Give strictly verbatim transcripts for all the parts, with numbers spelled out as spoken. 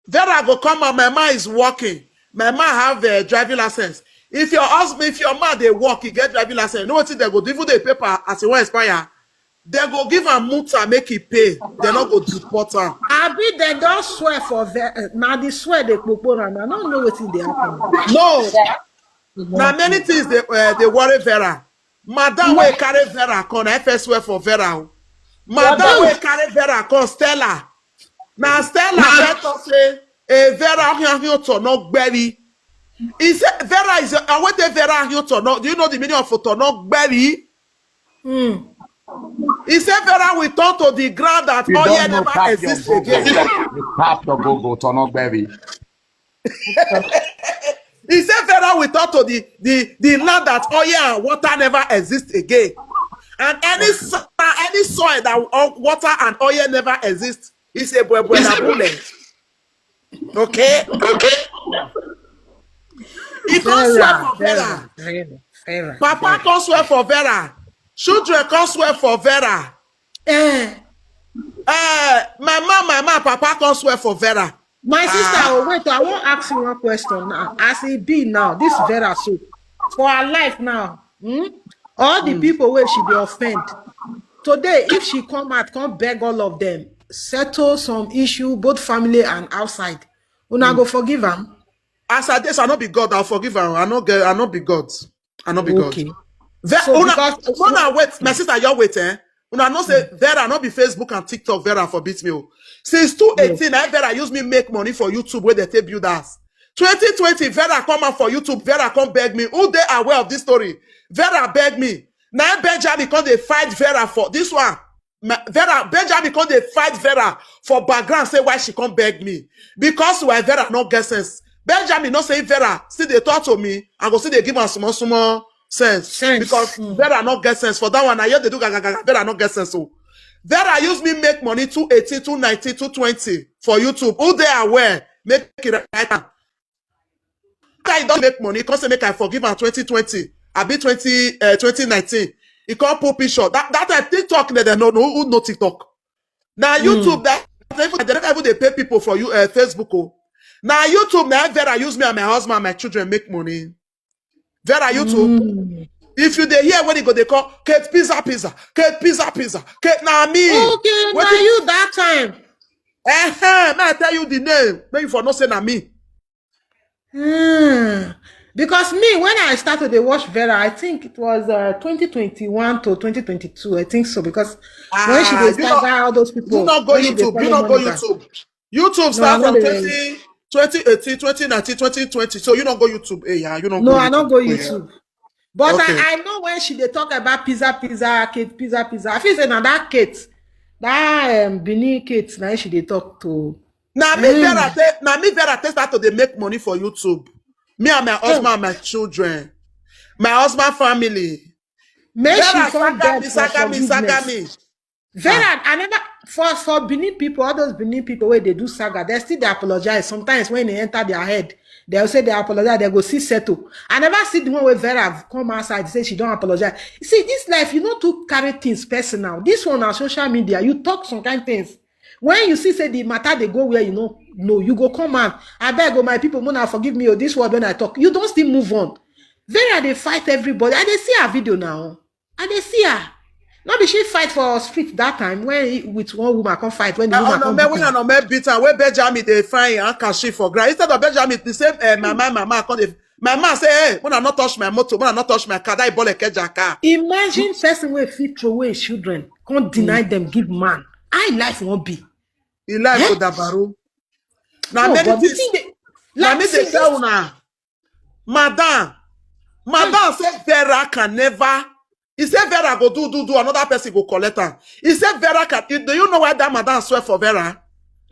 Vera go come out, my man is working. My man have a driving license. If your husband, if your man dey work, he get driving license. You know what they go do? Even the paper as it will expire, they go give am multa, make he pay. They not go deport am. Abi dem don swear for Vera? Na the swear dey kpokpo am. I don't know wetin dey happen. No, na many things dey uh, dey worry Vera. Madam wey carry Vera come, na first swear for Vera. O. Madam wey carry Vera come, Stella. Na Stella tell us say, "Hey, Vera, ahiahi oto no gberi." He said, "Vera is a, I went there, Vera ahiahi oto no. Do you know the meaning of oto no gberi?" He said, "Vera will turn to the ground that oil never exists again." Tap your go-go, turn up, baby. He said, "Vera will turn to the, the, the land that oil and water never exist again. And any so- any soil that o- water and oil never exist is a bwebwe na bule." Okay? Okay. He can't swear for Vera. Vera, Vera. Papa can't swear for Vera. Children can't swear for Vera. Eh, Uh, my mom, my mom, Papa can't swear for Vera. My sister, oh, wait, I wan ask you one question now. As e be now, this Vera so, for her life now, hmm? All the people wey she dey offend, today, if she come out, come beg all of them, settle some issue, both family and outside, una go forgive am? As I this, I not be God. I'll forgive her. I not get. I not be God. I not be Okay. God. Ve- So una, because- una wait, my sister, you wait, eh? Una know say Vera not be Facebook and TikTok. Vera forbid me. Oh. Since two eighteen, I Vera use me make money for YouTube where they take build us. Twenty twenty, Vera come out for YouTube. Vera come beg me. Who they aware of this story? Vera beg me. Now Benjamin come they fight Vera for this one. Ma- Vera Benjamin come they fight Vera for background. Say why she come beg me because why Vera not get sense. Benjamin not say Vera still they talk to me. I go still they give her small small sense Sense. Because Mm. Vera not get sense for that one. I hear they do gaga gaga. Vera not get sense. So Vera use me make money two eighteen, two nineteen, two twenty for YouTube. Who they aware? Make it right now. I don't make money. Cause say make I forgive her twenty twenty. I be twenty uh, twenty nineteen. He can't pull picture. That that time TikTok they don't know who know TikTok. Now YouTube that they even they don't even they pay people for you uh, Facebook. Oh. Now YouTube now Vera use me and my husband and my children make money. Vera YouTube. If you dey hear when he go they call Kate Pizza Pizza, Kate Pizza Pizza, Kate na me. Okay, What now is- you that time. Eh, eh, may I tell you the name? May you for not say na me. Hmm. Because me, when I started to watch Vera, I think it was uh, twenty twenty-one to twenty twenty-two. I think so because when she Ah, dey you know- start all those people, You not go when she dey YouTube. You follow not go money back. YouTube. YouTube No, start I no from dey- twenty, twenty eighteen, twenty nineteen, twenty twenty. So you don't go YouTube. Hey, yeah, you don't No, go I YouTube. don't go Yeah. YouTube. But Okay. I, I know when she dey talk about pizza, pizza, Kate, pizza, pizza. I feel say na that Kate, that um, Benin Kate, now she dey talk to. Now me Mm. Vera take now me Vera take start to dey make money for YouTube. Me and my husband and my children, my husband family. Make Vera she come saga beg me, for saga me, saga forgiveness. me. Vera, I never for for Benin people, all those Benin people where they do saga, they still they apologize. Sometimes when they enter their head, they'll say they apologize, they go see settle. I never see the one where Vera come outside say she don't apologize. You see, this life, you know to carry things personal. This one on social media, you talk some kind things. When you see say the matter they go where you know, no, you go come out. I beg, oh my people, Mona, forgive me. Oh, this word when I talk, you don't still move on. Vera, they fight everybody. I dey see her video now. I dey see her. Not be she fight for street that time when he, with one woman come fight when the Uh, woman no, come me beat when her. I no me beat her. Where Benjamin they find and can she for ground. Instead of Benjamin, the same uh, my man, my man come. Dey- My man say, hey, when I not touch my motor, when I not touch my car, that ball a catch her car. Imagine person wey fit throw away his children, can't deny them, give man. I life won't be. He like Eh? go dabaru. Now No, many but the things. thing they, Now like, me see, they this- tell una, madam, madam say Vera can never. He said Vera go do do do another person go collect her. He said Vera can. Do you know why that madam swear for Vera?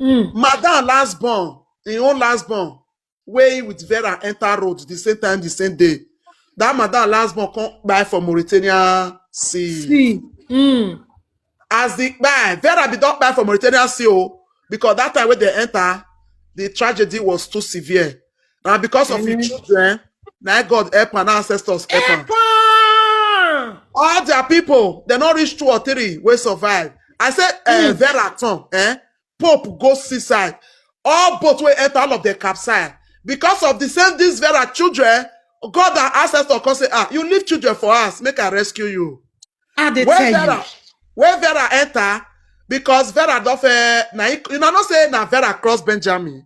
Mm. Madam last born, his own last born, way with Vera enter road the same time, the same day. That madam last born come buy for Mauritania C. See. Mm. As the buy, Vera be don buy for Mauritania C O because that time when they enter, the tragedy was too severe. Now because of his children, now God help and ancestors help am. Epa! All their people, they not reach two or three wey survive. I said, uh, Vera turn, eh? Pope go seaside. All boat wey enter, all of them capsize. Because of the same, this Vera children, God and ancestors come say, "Ah, you leave children for us, make I rescue you." I dey Where tell you. Vera, where Vera enter, because Vera don fair, na he- you know, not say na Vera cross Benjamin.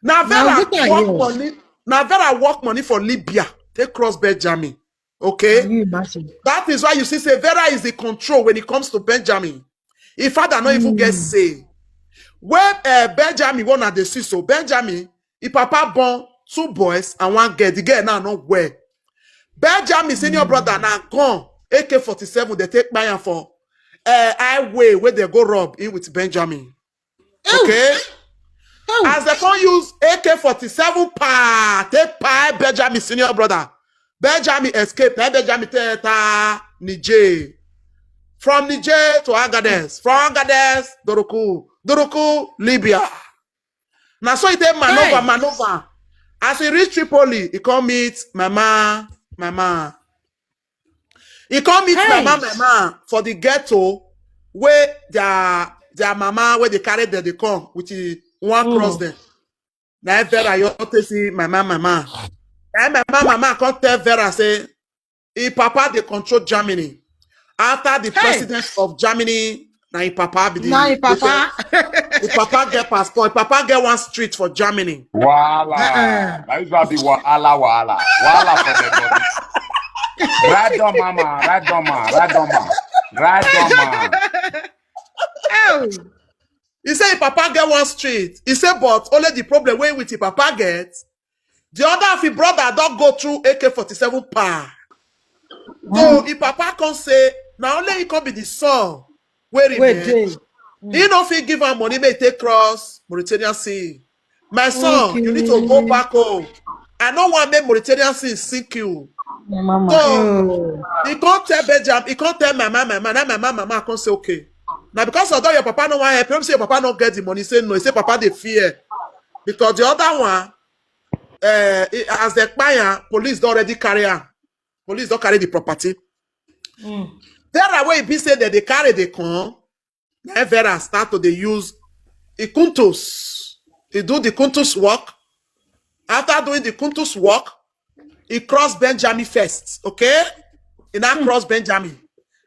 Na Na Vera wetin I work know. money, na Vera work money for Libya, take cross Benjamin. Okay? Can you imagine? That is why you see say Vera is the control when it comes to Benjamin. His father not even get Mm. say. When uh, Benjamin one at the see so Benjamin, his papa born two boys and one girl. The girl now not well. Benjamin senior Mm. brother now gone. A K forty-seven they take buy am for uh, highway where they go rob in with Benjamin. Oh, Okay? oh. As they can use A K forty-seven pa take pay Benjamin senior brother. Benjamin escape. Now Benjamin teta Niger. From Niger to Agadez. From Agadez, Doruku. Doruku, Libya. Now so he take maneuver, Hey. maneuver. As he reach Tripoli, he come meet mama, mama. He come meet Hey. mama, mama for the ghetto where their their mama where they carry them, they come with the one cross Mm. them. Now Vera, you not see mama, mama. Now mama, mama come tell Vera say, "His papa they control Germany. After the Hey. president of Germany, now his papa be the Now his they say, papa. his papa get passport, his papa get one street for Germany." Wahala. Uh-uh. That is why be wahala, wahala. Wahala for the body. Right on, mama. Right on, ma. Right on, ma. Right on, ma. Oh. He say his papa get one street. He say, but only the problem wey with his papa get, the other of his brother don't go through A K forty-seven pa. So his papa can say, now only he can be the son where he Wait, made. Jay. He no fit give am money, may take cross Mauritanian Sea. My son, you need to go Okay. back home. I no want make Mauritanian Sea sink you. My mama. So Oh. he can't tell Benjamin, he can't tell my mama, my mama, my mama, mama, I can't say, "Okay." Now because of that, your papa no want help. You say your papa no get the money. Say no, he say papa they fear. Because the other one, uh, as the buyer, police don't already carry her. Police don't carry the property. Mm. There are way be say that they carry the con. Then Vera start to they use Ikuntus. He do the Kuntus work. After doing the Kuntus work, he crossed Benjamin first. Okay? He now crossed Benjamin.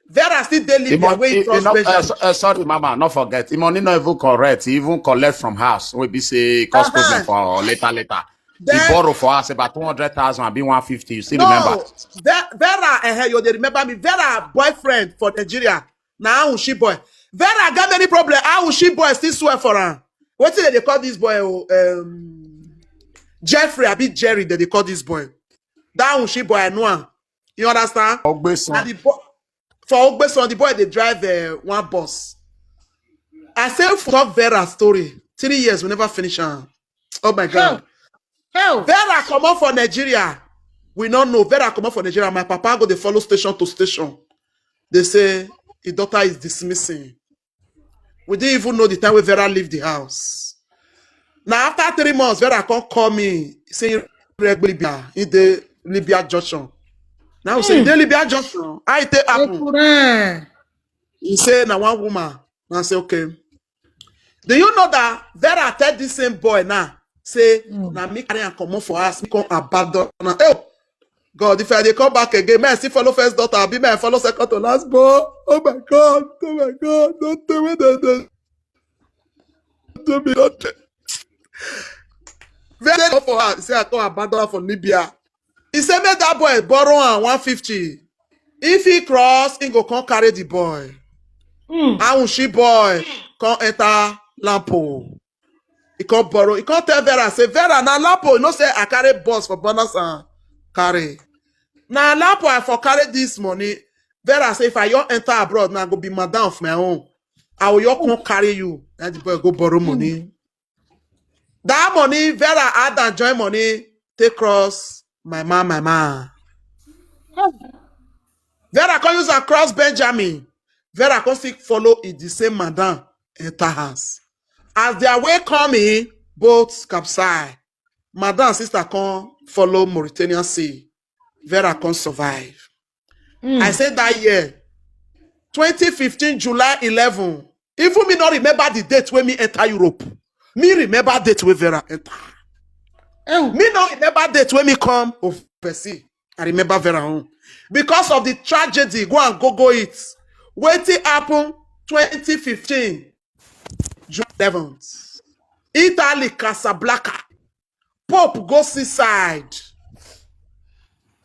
Vera still dey The Libya mon- where he he- he crossed not- uh, Benjamin. so- uh, sorry, mama, not forget. The money not even correct. He even collect from house. We be say cause problem Uh-huh. for later, later. He Then borrow for us about two hundred thousand and be one fifty. You still remember? No, Ve- Vera, eh, you dey remember me? Vera boyfriend for Nigeria. Now she boy. Vera got many problem. How she boy still swear for her? What did they call this boy? Oh, um, Jeffrey, I be Jerry that they call this boy. That she boy, I know her. You understand? Ogbeson. And the boy for Ogbeson, the boy they drive uh, one bus. I say fuck Vera story. Three years we never finish her. Oh my God. Hell. Hell. Vera come up for Nigeria. We don't know. Vera come up for Nigeria. My papa go they follow station to station. They say his daughter is dismissing. We didn't even know the time when Vera leave the house. Now after three months, Vera come call me. Say Libya in the Libya junction. Now we say Hmm. the Libya junction. I take happen. Ekure. He say na one woman. And I say okay. Do you know that Vera tell this same boy now? Say Mm. na me carry and come for us. Me come abandon. Now, oh God, if I dey come back again, may I still follow first daughter? Be may I follow second to last born? Oh my God! Oh my God! Don't tell me that. Don't tell me nothing. Very good for her. He say I come abandon her for Libya. He say make that boy borrow am one fifty. If he cross, he go come carry the boy. Mm. How she boy come enter Lampo? He come borrow. He come tell Vera say Vera na Lampo. You know say I carry bus for bonus and carry. Na Lampo I for carry this money. Vera say if I your enter abroad now I go be madam of my own. I will your come carry you. And the boy go borrow money. That money Vera add and join money take cross my man, my man. Vera come use and cross Benjamin. Vera come still follow it the same madam enter house. As their way coming, both capsize. Madam sister come follow Mauritanian Sea. Vera come survive. Mm. I said that year, twenty fifteen, July eleven. Even me not remember the date when me enter Europe. Me remember date wey Vera enter. Oh, Me no remember date wey me come overseas. I remember Vera own. Because of the tragedy, go and go go it. Wetin happen twenty fifteen, June eleventh. Italy, Casablanca. Pope go seaside.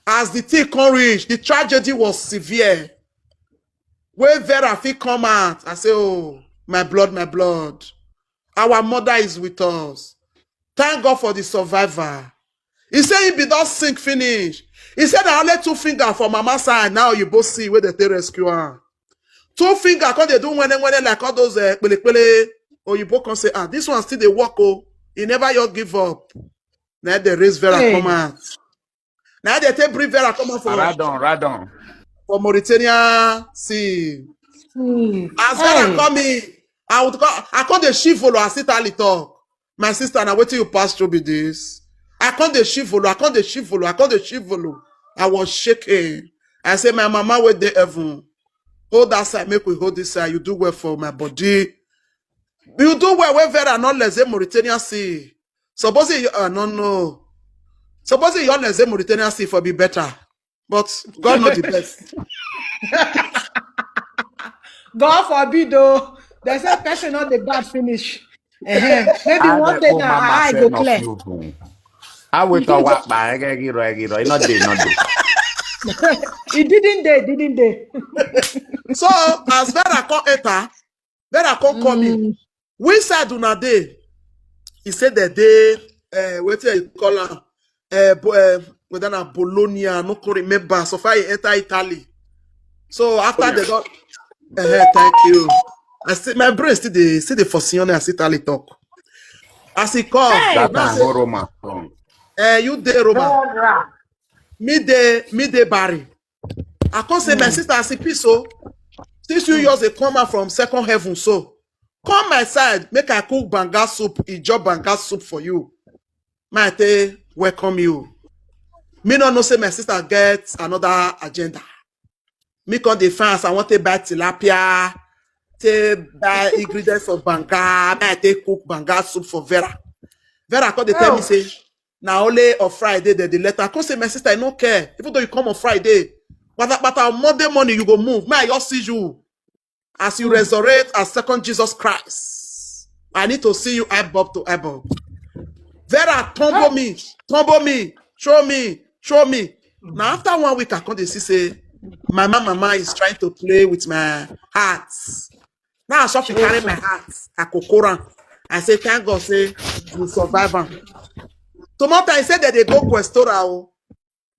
As the thing come reach, the tragedy was severe. When Vera fit come out, I say, "Oh, my blood, my blood. Our mother is with us. Thank God for the survivor." He say he be don sink finish. He say na only two finger for mama side now you both see where they take rescue am. Two finger come dey do wene wene like all those uh, pele pele. Oyibo come say, "Ah, this one still dey work oh. He never yet give up." Now they raise Vera Hey. come out. Now they take bring Vera come out for, Radon, Radon. for Mauritania. See, hmm. as Vera Hey. come in, I would call, I call the shivolo as Italy talk. "My sister, now wetin you pass through be this?" I call the shivolo, I call the shivolo, I call the shivolo. I was shaking. I say, "My mama wey dey heaven, hold that side, make we hold this side. You do well for my body. You do well wey Vera not less than Mauritania see. Suppose you, uh, no, no. Suppose you not less than Mauritania see for be better. But God know the best." God forbid though. They say person not the bad finish. Eh, maybe one day now her eye go clear. I wait a while, but I get it right, get it right. Not day, not day. It didn't dey, didn't dey. So as Vera come enter, Vera come come in. Mm. Which side una dey? He said that they, uh, wetin you call am? Uh, bo- uh, whether na Bologna, no can remember. So far he enter Italy. So after they got, uh, thank you. I see my brain still dey still dey for Sione as Italy talk. As he come, Hey! That now time, say, Roma. Come. uh, you dey Roma, Vera. me dey me dey Bari. I come say, "My Mm. sister, as e be so, since you yours dey come out from second heaven, so come my side, make I cook banga soup, Ijo banga soup for you. Make I take welcome you." Me no know say my sister get another agenda. Me come dey find as I want to buy tilapia, take buy ingredients of banga, make I take cook banga soup for Vera. Vera come dey tell me Oh. say, "Na only on Friday that the letter." I come say, "My sister, I no care. Even though you come on Friday, but, but on Monday morning you go move. May I just see you as you resurrect as second Jesus Christ. I need to see you eyeball to eyeball." Vera tumble me, tumble me, throw me, throw me. Now after one week, I come dey see say my mama, mama is trying to play with my heart. Now I shop to carry my heart. I kokora. I say, "Thank God, say you survive am." Tomorrow I say that they go Questora. Oh.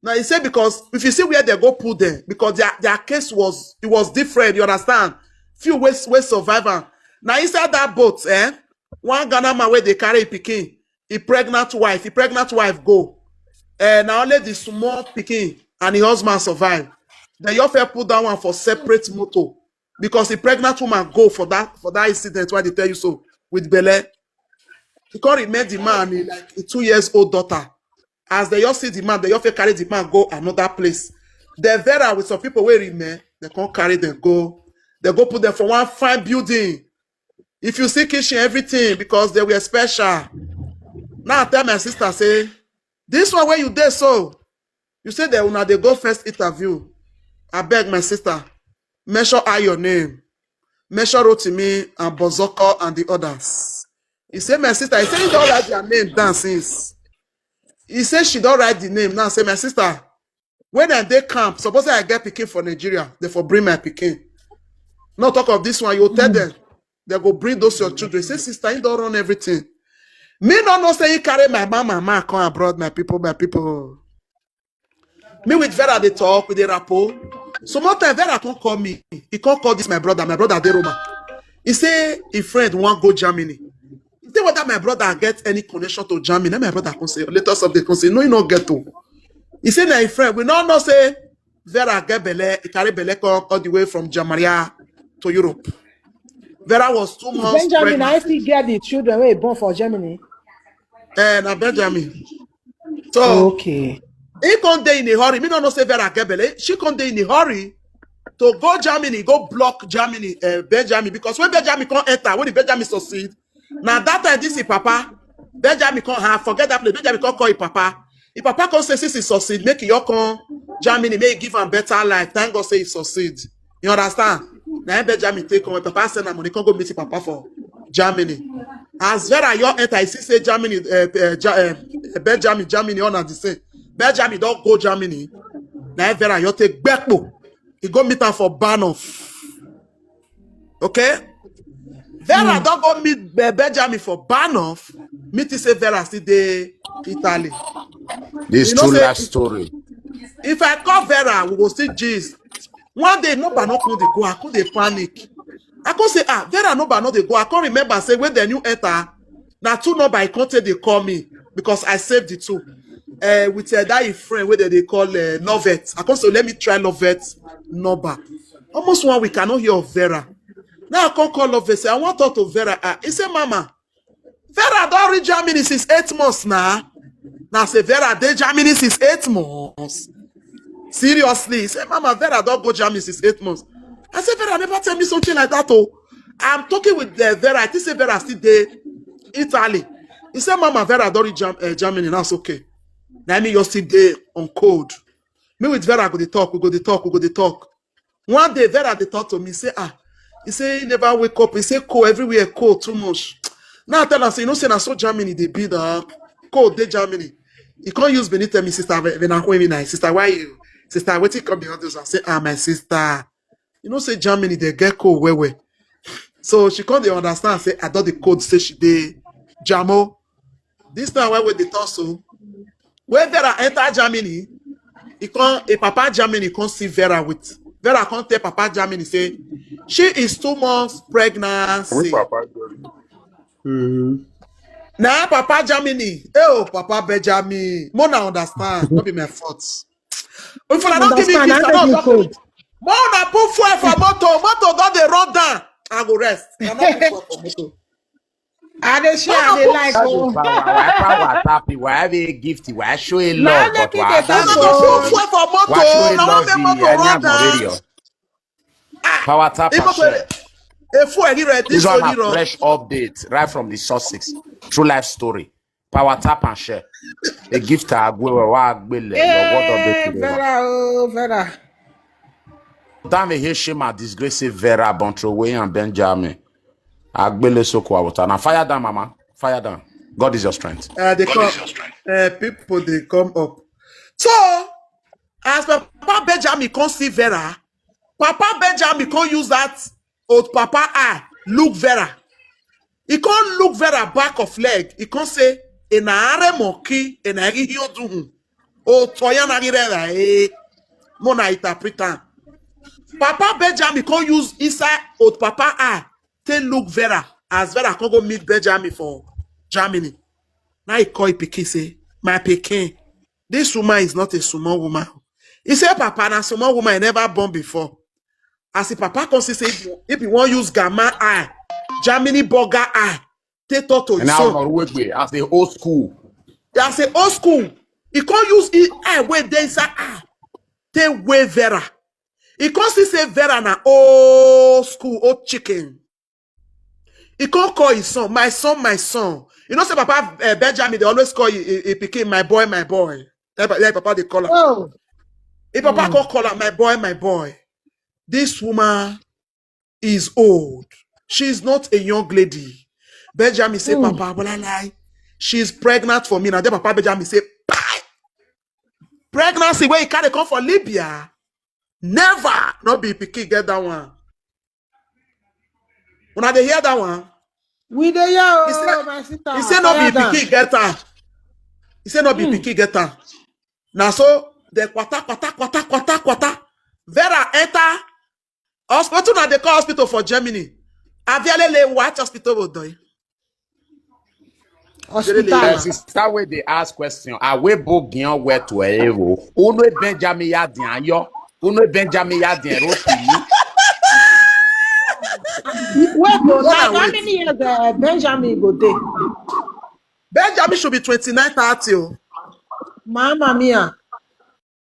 Now he said, because if you see where they go put them, because their, their case was, it was different, you understand? Few ways, ways survive am. Now inside that boat, eh? One Ghana man where they carry pikin, he pregnant wife, he pregnant wife go. And now only the small pikin and the husband survive. Then you have to put that one for separate motor because the pregnant woman go for that for that incident. Why they tell you so with Bele? He can't remain the man in like a two years old daughter. As they all see the man, they all fit carry the man go another place. They Vera with some people wey remain, they can't carry them go. They go put them for one fine building. If you see kitchen, everything because they were special. Now I tell my sister say, "This one where you dey so, you say that una dey go first interview. I beg my sister, mention her your name, mention Rotimi and Bozoko and the others." He say, "My sister," he say he don't write their name down since. He say she don't write the name. Now say, "My sister, when I dey camp, suppose I get pikin for Nigeria, they for bring my pikin." No talk of this one, you tell them. They go bring those your children. Say, "Sister, you don't run everything." Me no know say he carry my mama, mama come abroad, my people, my people. Me with Vera they talk, with the rapo. So more time Vera can't call me. He can't call this my brother. My brother dey Roma. He say his friend want go Germany. He say whether my brother get any connection to Germany. Then my brother can say, later something can say, "No, you not get to." He say, "Na his friend. We no know say Vera get belle, he carry belle come all the way from Jamaria to Europe." Vera was two months Benjamin, I pregnant. Still get the children wey born for Germany. Eh, na Benjamin. So Okay. he come dey in a hurry. Me no know say Vera get belle. She come dey in a hurry to go Germany, go block Germany, uh, Benjamin. Because when Benjamin come enter, when the Benjamin succeed, Now that time, this is papa. Benjamin come have forget that place. Benjamin come call his papa. His papa come say, since he succeed, make your come Germany, may give him better life. Thank God say he succeed. You understand? Now Benjamin take come. Papa send am money, come go meet his papa for Germany. As Vera your enter, I see say Germany, uh, uh, Ja- uh, Benjamin, Germany, all na the same. Benjamin don't go Germany. Now Vera your take Bekpo. He go meet her for Bahnhof. Okay? Vera don't go meet Be- Benjamin for Bahnhof. Meet he say Vera still dey Italy. This You know true say- life story. If I call Vera, we go see gist. One day, number no come dey go. I come dey panic. I come say, ah, Vera number no dey go. I come remember say when the new enter, na two number I come take dey call me because I saved the two. Uh, with uh, that his friend where they call uh, Lovett. I come say, let me try Lovett number. Almost one week, I no hear of Vera. Now I come call Lovett, say, I want talk to Vera. Ah, he say, Mama, Vera don reach Germany since eight months now. Now say Vera dey Germany since eight months. Seriously, he say, Mama, Vera don go Germany since eight months. I say, Vera never tell me something like that. Oh, I'm talking with uh, Vera. I think say Vera still dey Italy. He say, Mama, Vera don reach Germ- uh, Germany. That's okay. Now me just sit there on cold. Me with Vera go dey talk, we go dey talk, we go dey talk. One day Vera dey talk to me, say, ah, he say he never wake up. He say cold everywhere, cold too much. Now I tell her, say, you know, say na so Germany dey be the cold dey Germany. He can't use Benin tell me, sister, when I call me nice, sister, why you? Sister, wetin come behind this? I say, ah, my sister, you know, say Germany they get cold well well. So she can't dey understand, say, I thought the cold say she dey Jamo. This time why would they talk so? When Vera enter Germany, he come a papa Germany come see Vera with Vera come tell papa Germany say she is two months pregnancy. Papa Jerry. Now papa Germany, oh papa Benjamin, more na understand, not be my fault. If una don't give me Understand, kiss, I that don't make me talk. cold. More na put fuel for motor, motor don dey run down. I go rest. I no put fuel for motor. I dey share, I dey like. Power, Oh. why power tap you? Why have a gift? Why show a Now love? let But me why get that Una have go phone. put fuel for Why show motor. a Una love? wan make motor run down. Power tap If and motor share. dey- a fuel here, this This one only na run. Fresh update right from the sources. True life story. Power tap and share. A gift to Aguero, wa Agbele, your word of Hey, the Lord. Vera, oh, Vera. Damn, he shame and disgrace Vera, Bontro, Way and Benjamin. Agbele Sokwa water. Now fire down, mama. Fire down. God is your strength. Uh, they come. Uh, people they come up. So as Papa Benjamin come see Vera, Papa Benjamin come use that old Papa eye look Vera. He come look Vera back of leg. He come say, "Ena are moki, ena eri hioduhun. O toya na ri rera eh." Mona interpret am. Papa Benjamin come use inside old Papa eye take look Vera as Vera come go meet Benjamin for Germany. Now he call him pikin say, "My pikin, this woman is not a small woman." He say, "Papa, na small woman I never born before." As the papa come see say if you, if you wan use Gamma eye, Germany burger eye, take talk to And his now son. Norway, as the old school. As a old school, he come use his eye wey dey inside eye take weigh Vera. He come see say Vera na old school, old chicken. He come call his son, "My son, my son." You know say Papa uh, Benjamin, they always call you a, a pikin, "My boy, my boy." Like, like Papa they call her. Oh, If Papa come call her, "My boy, my boy." This woman is old. She's not a young lady. Benjamin say, "Papa, but I lie. She's pregnant for me." Now then Papa Benjamin say, "Pie! Pregnancy where you carry come for Libya? Never not be pikin get that one." When I dey hear that one, we dey here, He say- oh, my sister. he say not be Fire down. Pikin get her. He say not be Pikin get her. Now so the kwata kwata kwata kwata kwata. Vera enter hospital. Now they call hospital for Germany. Avialele, what hospital will do? Hospital. Uh, sister, where they ask question, I will book Gion where to a hero. Uno Benjamin Yadian, yo. Uno Benjamin Yadian, Rotimi. Wait, go What like are how we- many years uh, Benjamin go dey? Benjamin should be twenty-nine, thirty. Oh. Mama mia.